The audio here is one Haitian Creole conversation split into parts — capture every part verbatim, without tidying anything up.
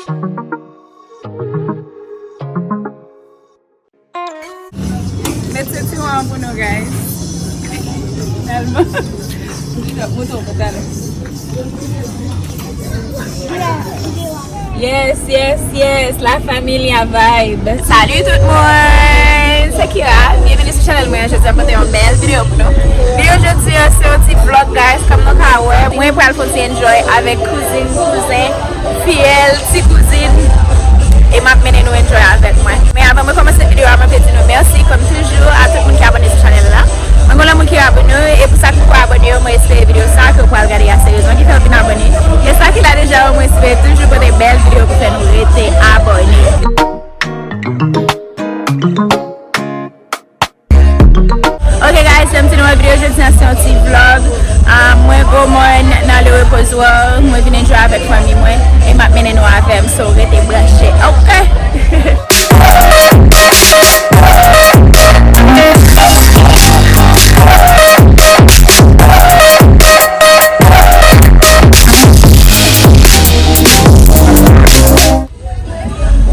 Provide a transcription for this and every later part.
Met sentiwon an pou nou, guys. Finalman. Mouton, mouton, talè. Yes, yes, yes. La familia vibe. Salut tout moun. Se Kira. Byenveni sou chanèl mwen. Jodi a pote yon bèl videyo pou nou. Videyo jodi a se yon ti vlog, guys. Kòm nou ka wè, mwen pral fè yon ti enjoy avèk kouzin, kouzen, fiyèl, ti kouzin. E m ap mennen nou enjoy avèk mwen. Men avan mwen kòmanse videyo a, mwen vle di nou mèsi, kòm toujou, a tout moun ki abòne sou chanèl la. Mwen gen lòt moun ki abòne, e pou sa ki poko abòne yo, mwen espere videyo sa ke w pral gade a seryezman ki fè w vin abòne. E sa ki la deja yo, mwen espere toujou pote bèl videyo pou fè nou rete abòne. Ok guys, janm di nou videyo jodi a se yon ti vlog. Ah, mwen gwo mòn nan le repozwa, mwen vin enjoy avèk fanmi mwen, e m ap mennen nou avè m, so rete branche, ok?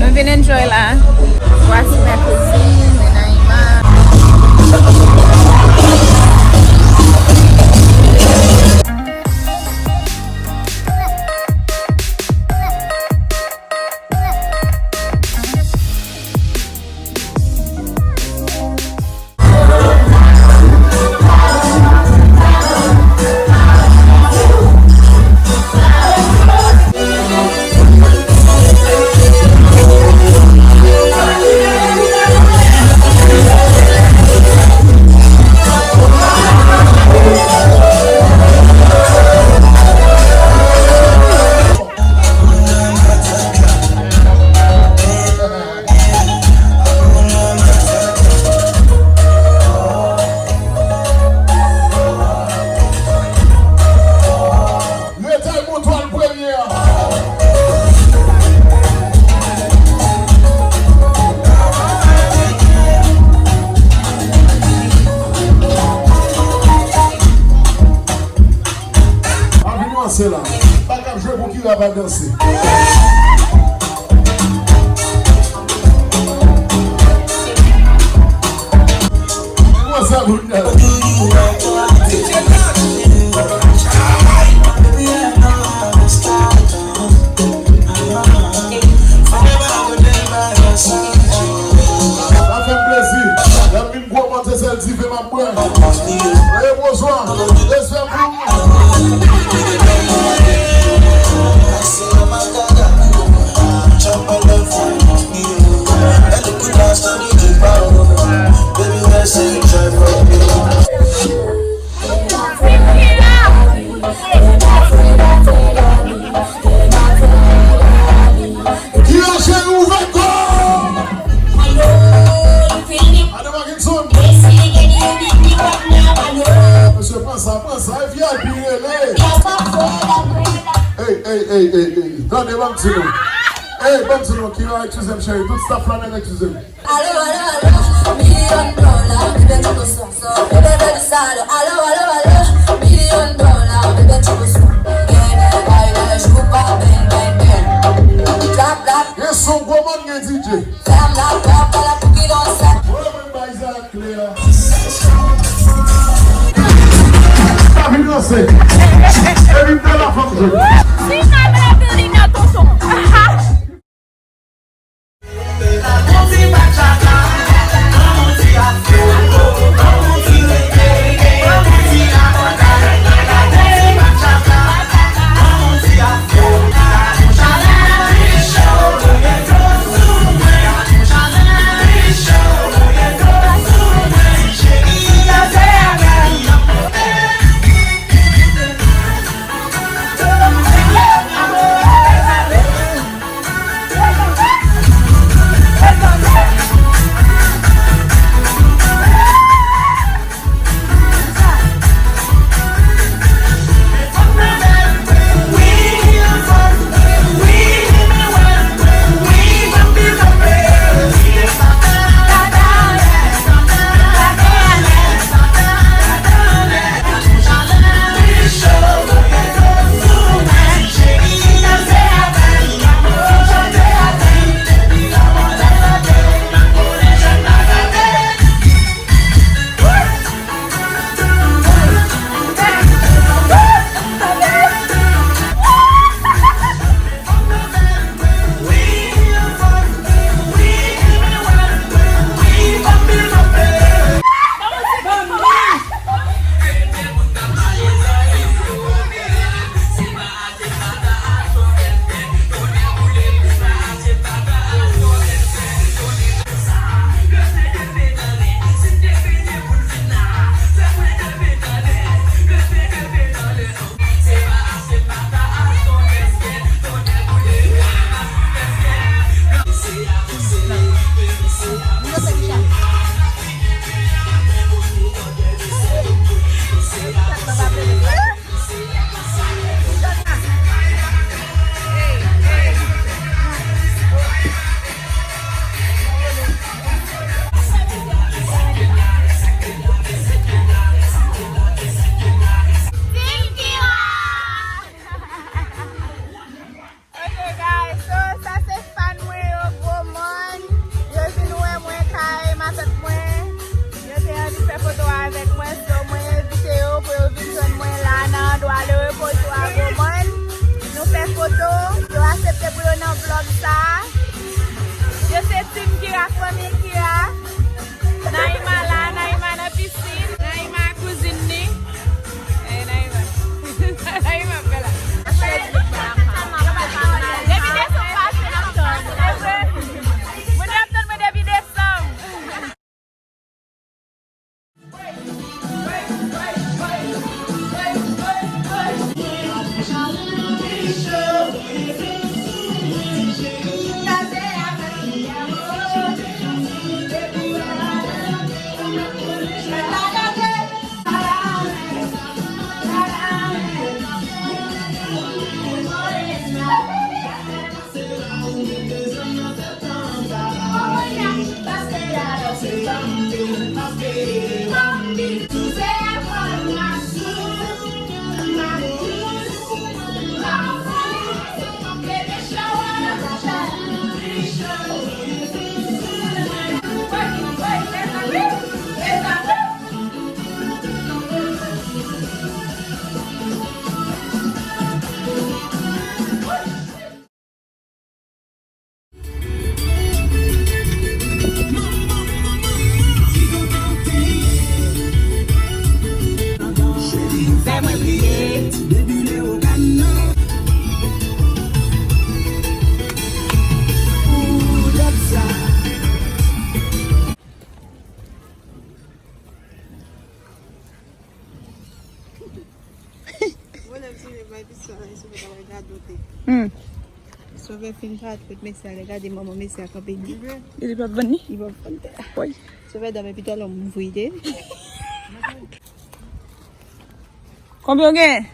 Nou vin enjoy la. Voici ma cousine, Naïma. Retay montwal premye a. Anvi nou anse la. Pa k ap jwe pou Kira pa danse. Kòman sa pou n Sa fè m plezi. Lè m vin gwo mòn, se sèl dife m ap bwè. Ey, bonswa. Respè pou ou. Kira cheri, ouvè kò! Ade Parkinson. Mesye, pran sa, pran sa, e V I P rele. Ey, ey, ey, ey, ey. Tande, ban m di nou. Ey, ban m di nou, Kira, eskize m, cheri. Tout staff la, nèg, eskize m. Alo, alo, alo, milyon dola, bebe, tu me sens. Bebe, baby, salo. Alo, alo, alo, milyon dola, bebe, tu me sens. Bebe, baby, jou pa, bang, bang, bang. Clap, clap. Gen son gwo mòn, gen D J. Fèm la pòt, ala pou ki lòt sa. Mwen menm bay sa klè. Pa vin ranse. Epi m te la fanm jwe. Si nan la building nan tonton. Sovè fin pati kot mesye a, gade manman mesye a kanpe di. Li p ap vann li? Li p ap vann tè. Woy. Sovè dòmi pi talè m ouvri de. Konbyen w gen?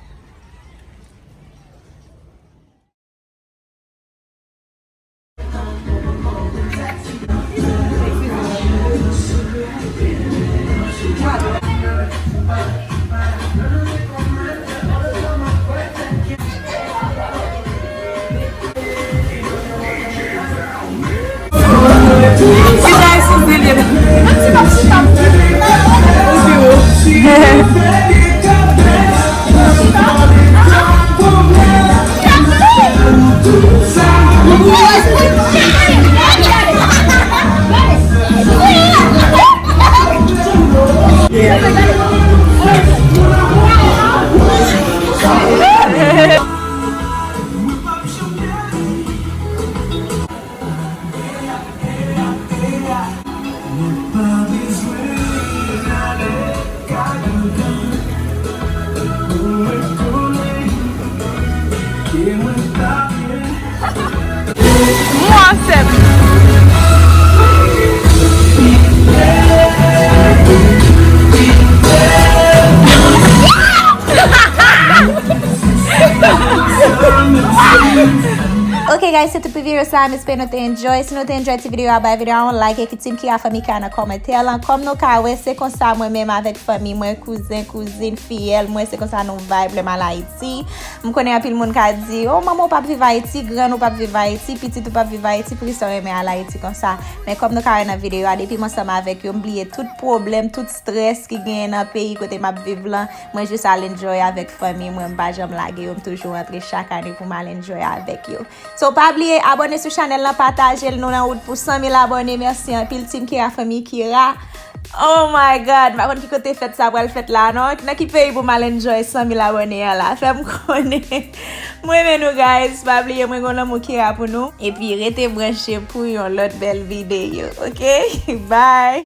Mwen ansent. Ok guys, se tout pou videyo sa a. M espere nou te enjoy. Si nou te enjoy ti videyo a, bay videyo a yon like, ekri Team Kira Fanmi Kira nan kòmantè lan. Kòm nou ka wè, se konsa mwen menm avèk fanmi mwen, kouzen, kouzin, fiyèl mwen, se konsa nou vibe lè m al Ayiti. M konnen anpil moun ka di, "O, manman w p ap viv Ayiti, grann ou p ap viv Ayiti, pitit ou p ap viv Ayiti, poukisa w renmen al Ayiti konsa?" Men kòm nou ka wè nan videyo a, depi m ansanm avèk yo, m bliye tout pwoblèm, tout strès ki genyen nan peyi kote m ap viv lan. Mwen jis al enjoy avèk fanmi mwen, m pa janm lage yo, m toujou rantre chak ane pou m al enjoy avèk yo. So, pa bliye abòne sou chanèl lan, pataje l, nou nan wout pou san mil abòne. Mèsi anpil, Team Kira, fanmi Kira. Oh my God, m pa konn ki kote fèt sa pral fèt la, non. Nan ki peyi pou m al enjoy san mil abòne an la? Fè m konnen. Mwen renmen nou, guys. Pa bliye, mwen gon lanmou Kira pou nou. Epi, rete branche pou yon lòt bèl videyo, ok? Bye!